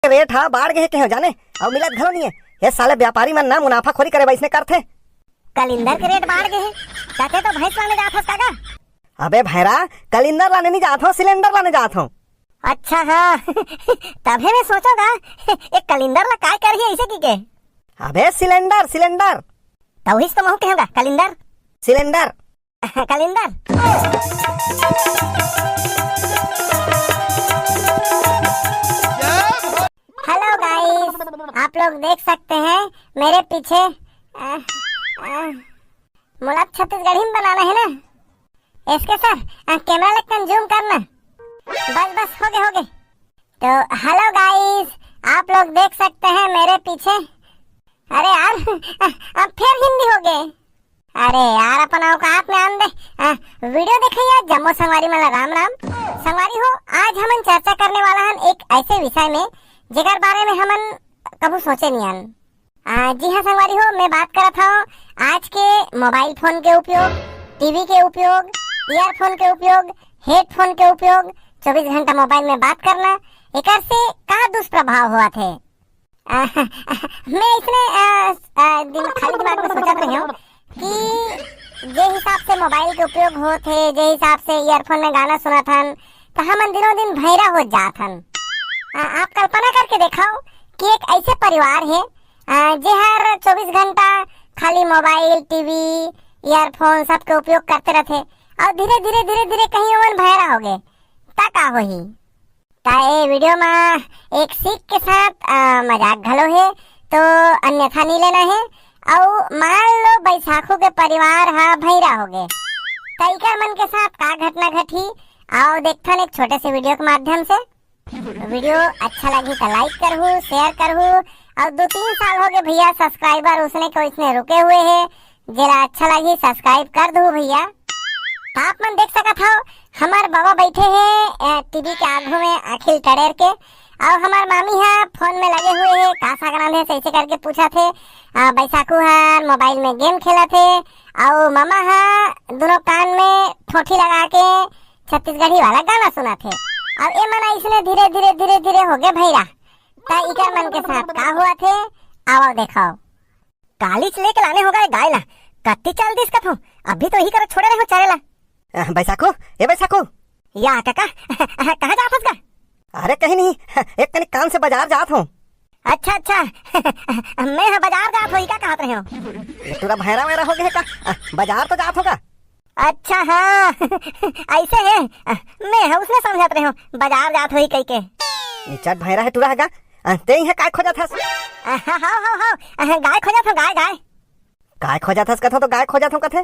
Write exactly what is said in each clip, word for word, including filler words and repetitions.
Rate हा बाढ़ गे हे केहेंव जाने, अउ मिलत घलो नइ हे। ये साले व्यापारी मन ना मुनाफाखोरी करे बर अइसने करथे। कलिंदर के रेट बाढ़ गे हे, त तें तो भैंस लाने जात हस का गा? अबे भैरा, कलिंदर लाने नइ जात हों, सिलेंडर लाने जात हों। अच्छा हाँ, तभे मैं सोचों गा, ये कलिंदर ला काय करही अइसे कहिके। अबे सिलेंडर, सिलेंडर। त उहीच तो महूँ केहेंव गा, कलिंदर। सिलेंडर। कलिंदर। हेलो गाइस, आप लोग देख सकते हैं मेरे पीछे, अ, अ, मोला छत्तीसगढ़ी में बनाना है ना। एसके सर, अ, कैमरा लेकन जूम करना। बस बस, होगे होगे। तो हेलो गाइस, आप लोग देख सकते हैं मेरे पीछे। अरे यार, अब फेर हिंदी होगे। अरे यार, अपन औकात में आन दे। आ, वीडियो देखे यार, जम्मो संगवारी मन ला राम राम। संगवारी हो, आज हमन चर्चा करने वाला हन एक ऐसे विषय में, जेकर बारे में हमन कभू सोचे नइ हन। आ, जी हाँ संगवारी हो, मैं बात करत हौं आज के मोबाइल फोन के उपयोग, टीवी के उपयोग, ईयरफोन के उपयोग, हेडफोन के उपयोग, चौबीस घंटा मोबाइल में बात करना, एकर से का दुष्प्रभाव होवत हे? आ, मैं इसने, आ, आ, दिम-, खाली दिमाग में सोचत रहे हौं कि जे हिसाब से मोबाइल के उपयोग होत हे, जे हिसाब से ईयरफोन में गाना सुनत हन, त हमन दिनों दिन भैरा हो जात हन। आ, आप कल्पना करके देखव कि एक ऐसे परिवार हे, आ, जे हर चौबीस घंटा खाली मोबाइल, टीवी, ईयरफोन सबके उपयोग करते रथे अउ धीरे धीरे, धीरे धीरे कहीं ओमन भैरा होगे, त का होही? त ए वीडियो म एक सीख के साथ, अ, मजाक घलो हे, तो अन्यथा नइ लेना हे। अउ मान लो बैसाखू के परिवार ह भैरा होगे, त इकर मन के साथ का घटना घटही, आओ देखथन एक छोटे से वीडियो के माध्यम से। वीडियो अच्छा लगही त लाइक करहू, शेयर करहू, अउ दू तीन साल होगे भैया, सब्सक्राइबर उसने के उसने रुके हुए हे, जेला अच्छा लगही सब्सक्राइब कर दहू भैया। त आप मन देख सकत हव, हमर बबा बइठे हे, अ, टीवी के आगू में आँखी ल टड़ेर के, अउ हमर मामी ह फोन में लगे हुए हे, का साग रांधे हे, अइसे करके पूछत हे। अ, बैसाखू ह मोबाइल में गेम खेलत हे, अउ ममा ह दुनों कान में ठोठी लगा के छत्तीसगढ़ी वाला गाना सुनत हे। अउ ए मन अइसने धीरे, धीरे, धीरे, धीरे होगे भैरा। त इकर मन के साथ का होवत हे, आवव देखव। कालीच लेके लाने हों गा ए गाय ला, कत्ती चल दिस कथों, अभी तो इही करा छोड़े रहेंव चरे ला। अ, बैसाखू, ए बैसाखू। या कका, कहाँ जात हस गा? अरे कहीं नहीं, एक कनिक काम से बाजार जात हौं। अच्छा, अच्छा, मैं ह बाजार जात हौं, इही का कहत रहेंव। ए टूरा भैरा वैरा होगे हे का? अ, बाजार तो जात हौं गा। अच्छा हाँ, अइसे हे। मैं ह उसने समझत रहेंव, बाजार जात होही कहिके। निचट भैरा हे टूरा ह गा। अ, तें इहाँ काय खोजत हस? अ, हाँ, हाँ, हाँ, हाँ, अ, गाय खोजत हौं, गाय, गाय। काय खोजत हस कथों त गाय खोजत हौं कथे।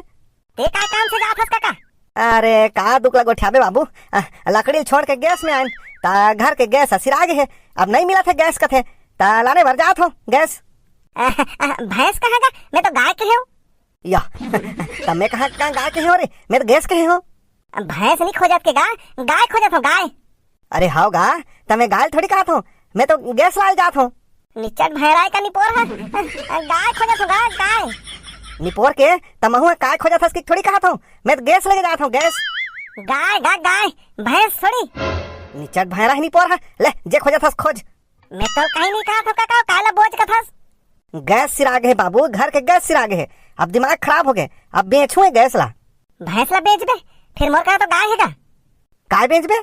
तें काय काम से जात हस कका? अरे का दुख ला गोठियाबे बाबू, अ, लकड़ी ल छोड़ के गैस में आएन, त घर के गैस ह सिरा गे हे, अब नइ मिलत हे गैस कथे, त लाने बर जात हौं गैस। अ, अ, भैंस कहाँ गा? मैं तो गाय कहे हौं। या, त मैं कहाँ, कहाँ गाय कहे हौं रे? मैं तो गैस कहे हौं। भैंस नइ खोजत के गा, गाय खोजत हौं, गाय। अरे हव गा, त मैं गाय ल थोड़ी कहत हौं, मैं तो गैस लाय ल जात हौं। निचट भैरा ए का निपोर ह, गाय खोजत हौं गा, गाय। निपोर के, त महूँ ह काय खोजत हस कि थोड़ी कहत हौं, मैं तो गैस लेके जात हौं, गैस। गाय गा, गाय, भैंस थोड़ी। निचट भैरा हे निपोर ह, ले जे खोजत हस खोज। मैं तो कहीं नइ कहत हौं कका, काला बोझ कथस। गैस सिरा गे हे बाबू, घर के गैस सिरा गे हे। अब दिमाग खराब होगे, अब बेचहूँ ए गैस ला। भैंस ला बेचबे? फेर मोर करा तो गाय हे गा। काय बेचबे?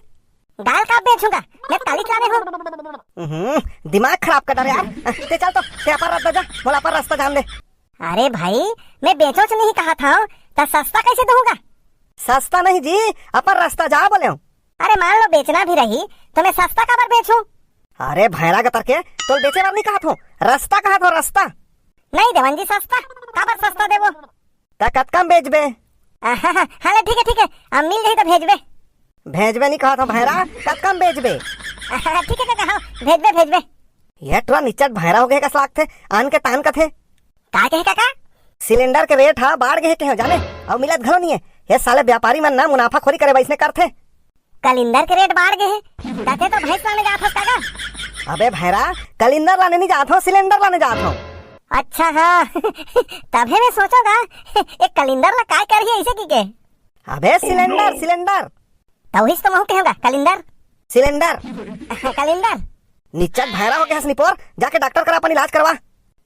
गाय ला का बेचहूँ गा, मैं कालीच लाने हौं। हम्म, दिमाग खराब कर डारे यार। तें चल तो, तें अपन रस्ता जा, मोला अपन रस्ता जान दे। अरे भाई, मैं बेचोंच नहीं कहत हौं, त सस्ता कइसे दूहूँ गा? सस्ता नहीं जी, अपन रस्ता जा बोलेंव। अरे मान लो बेचना भी रही, त मैं सस्ता काबर बेचहूँ? अरे भैरा गतर के, तोला बेचे बर नहीं कहत हौं, रस्ता कहत हौं, रस्ता। नहीं देवन जी सस्ता, काबर सस्ता देबो? त कतका म बेचबे? हाँ, हाँ, हाँ, ले ठीक हे, ठीक हे, अब मिल जाही त भेजबे। भेजबे नहीं कहत हौं भैरा, कतका म बेचबे? ठीक हे, ठीक हे, हाँ, भेजबे, भेजबे। ए टूरा निचट भैरा होगे कस लागथे, आन के तान कथे। का कहे कका? सिलेंडर के रेट ह बाढ़ गे हे केहेंव जाने, अउ मिलत घलो नइ हे। ए साले व्यापारी मन ना मुनाफाखोरी करे बर अइसने करथे। कलिंदर के रेट बाढ़ गे हे, त तें तो भैंस लाने जात हस कका। अबे भैरा, कलिंदर लाने नइ जात हौं, सिलेंडर लाने जात हौं। अच्छा हाँ, तभे मैं सोचों गा, ए कलिंदर ला काय करही अइसे कहिके। अबे सिलेंडर, सिलेंडर। त उहीच तो महूँ केहेंव गा, कलिंदर। सिलेंडर। कलिंदर। निच्चट भैरा हो गे हस निपोर, जाके डॉक्टर करा अपन इलाज करवा।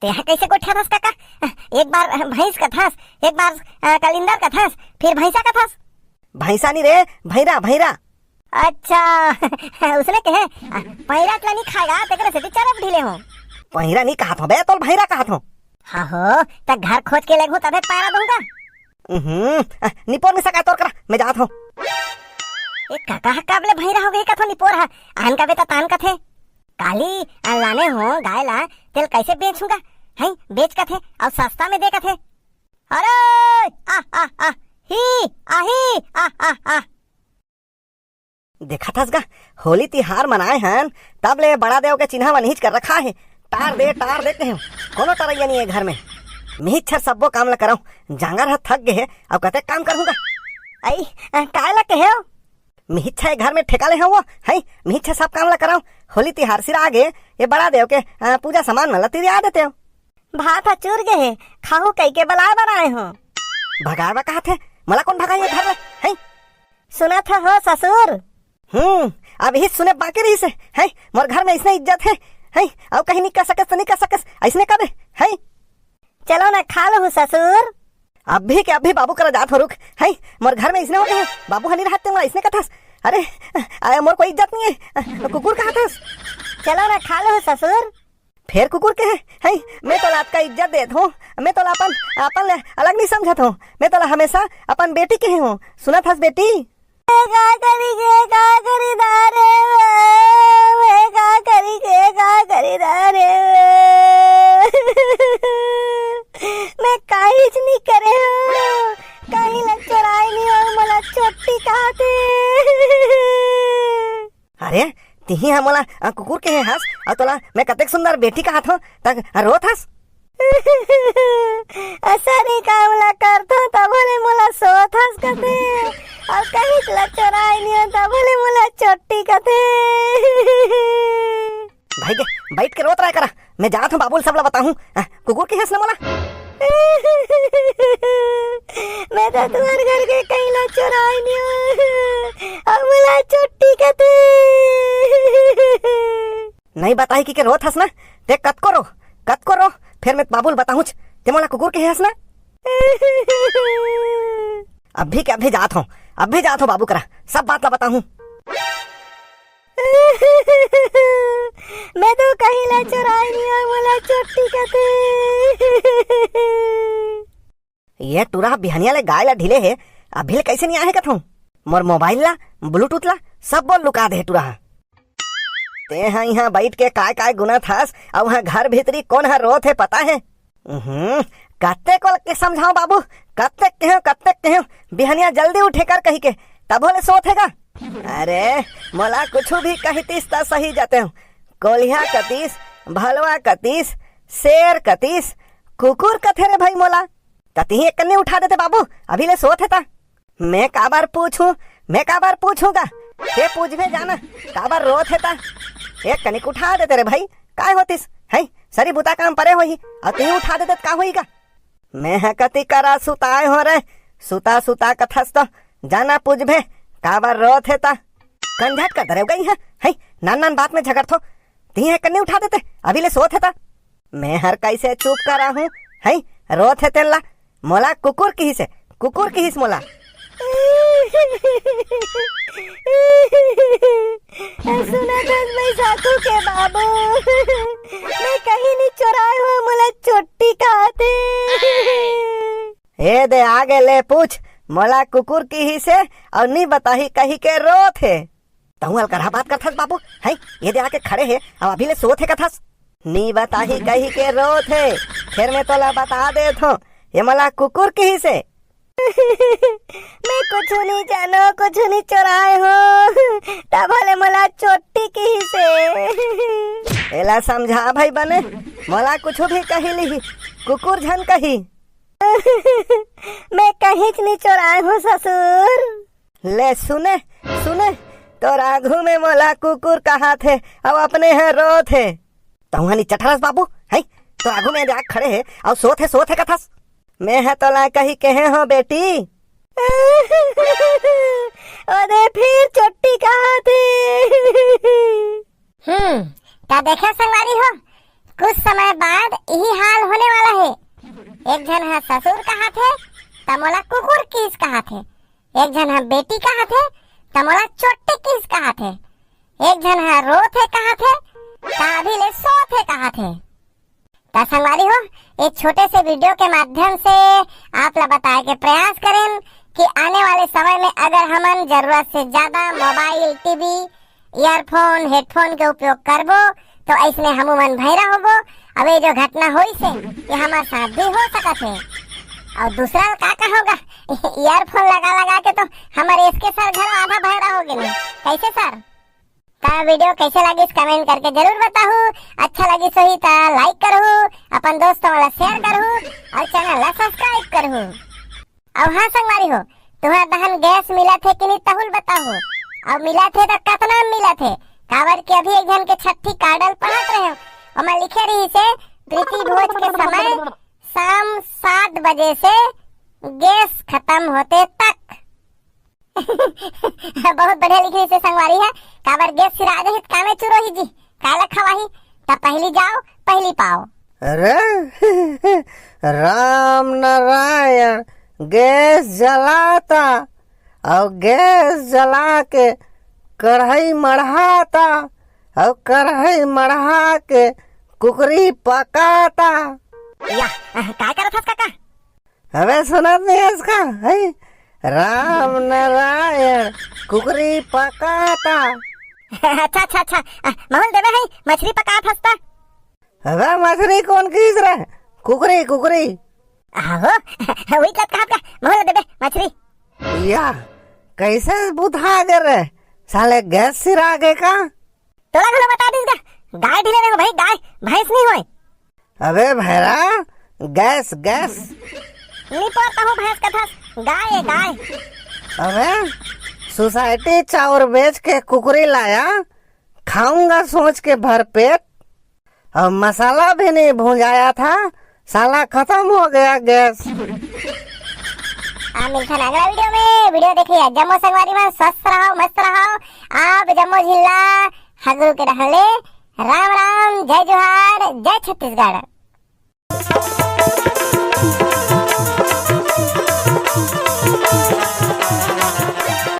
तेहा कइसे गोठियाथस काका? एक बार भैंस कथस, एक बार, अ, कलिंदर कथस, फिर भैंसा कथस। भैंसा नी रे, भैरा, भैरा। अच्छा, उसने कहे, अ, पैरा ला नी खाय गा, तेकरे सेती चरप ढीले हो। पैरा नी कहत हो बे, तोला भैरा कहत हो। हाँ हो, त घर खोज के लेगहूं तभे पैरा दूंगा। उहुं, अ, निपोर मिसा का तोर करा, मैं जात हूं। ए काका ह कब ले भैरा हो गे कथो निपोर ह, आन कबे त तान कथे। काली, अ, लाने हो गाय ला, तेला कइसे बेचहूं गा? हैं, बेच कथे, अउ सस्ता में दे कथे। अरे, आ, आ, आ, ही, आ, ही, आ, आ, आ। देखत हस गा, होली तिहार मनाए हन, तब ले बड़ा देव के चिन्हा मन हिच कर रखा हे। टार दे, टार दे कहेंव, कोनो टरइया नइ हे घर में। मिहिच्छर सब्बो काम ल करंव, जांगर ह थक गे हे, अउ कतेक काम करहूं गा। अई, अ, काय ल कहेव? मिहिच्छा ए घर में ठेका ले हंव वो, हई, मिहिच्छा सब काम ल करंव। होली तिहार सिरा गे, ए बड़ा देव के, अ, पूजा सामान मन ल तिरिया देतेंव। भात ह चूर गे हे, खाहू कहिके बलाए बर आए हों। भगाए बर कहत हे, मोला कोन भगाही ए घर ले, हई? सुनत ह हो ससुर? हम्म, अभी सुने बाकी रहिस हे, हैं? मोर घर में अइसने इज्जत हे, हैं? अउ कहीं नइ कर सकस त नइ कर सकस, अइसने कबे, हैं? चलो ना खा लहू ससुर। अभी के अभी बाबू करा जात हों रुक, हैं? मोर घर में अइसने हो गे हे, बाबू ह नइ रहत ते मोला अइसने कथस। अरे, अरे, मोर कोई इज्जत नइ हे, कुकुर कहत हस। चलो ना खा लहू ससुर। फेर कुकुर कहे, हैं, मैं तोला अतका इज्जत देत हों, मैं तोला अपन, अपन ले अलग नइ समझत हों, मैं तोला हमेशा अपन बेटी कहे हों, सुनत हस बेटी? मैं का करी के का करी दारे, मैं का करी के का करी दारे, मैं काहीच नइ करे हों, कहीं ल चोराए नइ हों, मोला छोटी कहत हे। अरे, तिही ह मोला, अ, कुकुर कहे हस, अउ तोला मैं कतेक सुंदर बेटी कहत हों, त रोत हस। असरी काम ला करथों, तभो ले मोला सोत हस कथे, अउ कहींच ला चोराए नइ हों, तभो ले मोला छोटी कथे। भाई के, बइठ के रोत रहे करा, मैं जात हों बाबू ल सब ला बताहूं, अ, कुकुर कहे हस ना मोला। मैं तो तुंहर घर के कहीं ला चोराए नइ हों, अउ मोला छोटी कथे। नइ बताही कहिके रोत हस ना, ते कतको रो, कतको रो, फेर मैं बाबू ल बताहूंच, ते मोला कुकुर कहे हस ना। अभी के अभी जात हों, अभी जात हों बाबू करा, सब बात ला बताहूं। मैं तो कहीं ला चोराए नइ हों, मोला छोटी कथे। ए टूरा ह बिहनिया ले गाय ला ढीले हे, अभी ले कइसे नइ आहे कथों? मोर मोबाइल ला, ब्लूटूथ ला, सब बोल लुका दे हे टूरा ह। ते ह इहां बइठ के काय-काय गुनत हस, अउ उहां घर भीतरी कोन ह रोत हे पता हे? उहुं, कतेक ल के समझाओं बाबू, कतेक कहेंव, कतेक कहेंव, बिहनिया जल्दी उठे कर कहिके, तभो ले सोत हे गा। अरे, मोला कुछु भी कहितिस त सही जातेंव। कोलिहा कतिस, भलवा कतिस, शेर कतिस, कुकुर कथे रे भई मोला। त तिही एक कन्नी उठा देते बाबू, अभी ले सोत हे त। मैं काबर पूछूं, मैं काबर पूछूं गा? ते पूछबे जाना, काबर रोत हे त? एक कनिक उठा देते रे भई, काय होतिस? हैं, सरी बुता काम परे होही, अउ तिही उठा देते त का होही गा? मैं ह कति करा सुताए हों रे, सुता सुता कथस त, जाना पूछबे, काबर रोत हे त? कंझट कर दरेव गई है, हैं, नान नान बात में झगड़थो, तिही एक कन्नी उठा देते, अभी ले सोत हे त। मैं हर कइसे चुप करा हूं, हैं, रोत हे तेन ला, मोला कुकुर किहिस हे, कुकुर किहिस मोला। सुनत हस बइसाखू के बाबू, मैं कहीं नइ चोराए हों, मोला छोटी कहत हे। ए दे आगे ले पूछ, मोला कुकुर किहिस हे अउ नइ बताही कहिके रोत हे। तहूं अलकरहा बात करथस बाबू, हैं? ए दे आके खड़े हे, अउ अभी ले सोत हे कथस। नइ बताही कहिके रोत हे, फेर मैं तोला बता देत हों, ए मोला कुकुर किहिस हे। मैं कुछु नइ जानों, कुछु नइ चोराए हों, तभो ले मोला छोटी किहिस हे। एला समझा भई बने, मोला कुछु भी कहि लिही, कुकुर झन कही। मैं कहींच नइ चोराए हों ससुर। ले सुने, सुने, तोर आघू में मोला कुकुर कहत हे, अउ अपने ह रोत हे। तहूं ह निच्चट हरस बाबू, हैं? तोर आघू में ए दे आके खड़े हे, अउ सोत हे, सोत हे कथस। मैं ह तोला कही कहे हों बेटी। ओ दे फेर छोटी कहत हे। हम्म, का देखे संगवारी हो, कुछ समय बाद यही हाल होने वाला है। एक झन ह ससुर कहाथे, त मोला कुकुर किस कहाथे। एक झन ह बेटी कहाथे, त मोला चोट्टी किस कहाथे। एक झन ह रोथे कहाथे, त अभी ले सोथे कहाथे। त संगवारी हो, ये छोटे से वीडियो के माध्यम से आप ला बताए के प्रयास करेन कि आने वाले समय में अगर हमन जरूरत से ज्यादा मोबाइल, टीवी, ईयरफोन, हेडफोन के उपयोग करबो, तो ऐसने हमू मन भैरा होबो। अब ये जो घटना होइस हे, ये हमार साथ भी हो सकत हे। और दूसरा का कहोगा, ईयरफोन लगा लगा के तो हमारे एस के सर घर आधा भैरा हो गए। कैसे सर? त वीडियो कैसे लगिस, कमेंट करके जरूर बताहू। अच्छा लगिस होही त लाइक करहू, अपन दोस्त वाला शेयर करहू और चैनल ला सब्सक्राइब करहू। और हाँ संगवारी हो, तुहर दहन गैस मिलत हे कि नहीं, तहुल बताहू। और मिलत हे त कतना मिलत हे, काबर कि अभी एक झन के छट्ठी कार्डल पढ़त रहे, ओमा लिखे रहिस हे प्रीति भोज के समय शाम सात बजे से गैस खत्म होते तक। बहुत बढ़िया लिखे रहिस हे संगवारी ह, काबर गैस सिरा जाही त कामे चुरोही जी, काला खवाही, त पहली जाओ पहली पाओ। अरे राम नारायण, गैस जलाता और गैस जला के कढ़ाई मढ़ाता और कढ़ाई मढ़ा के कुकरी पकाता। या, अ, काय करत हस काका? अबे सुनत नहीं है इसका, है? राम नारायण, कुकरी पकाता। अच्छा, अच्छा, अच्छा। अ, महूल देवे है, मछली पकात हस त। अबे मछली कौन किस रे? कुकरी, कुकरी। आहो, वही कत कहा का, महूल देवे मछली। या, कैसे बुधा गे रे? साले गैस सिरा गे का? तोला घलो बता दिस गा, गाय ढिले रहो भाई, गाय, भैंस नहीं होय। अबे भैरा, गैस, गैस। नहीं पोर कहूँ भैंस कथस, गाय है, गाय। अबे, सोसाइटी चाउर बेच के कुकरी लाया, खाऊंगा सोच के भर पेट, और मसाला भी नहीं भुंजाया था, साला खत्म हो गया गैस। आप मिलथन अगला वीडियो में। वीडियो देखिए, जम्मो संगवारी मन स्वस्थ रहो, मस्त रहो। आप जम्मो झिल्ला हगरू के रहले। राम राम, जय जोहार, जय छत्तीसगढ़।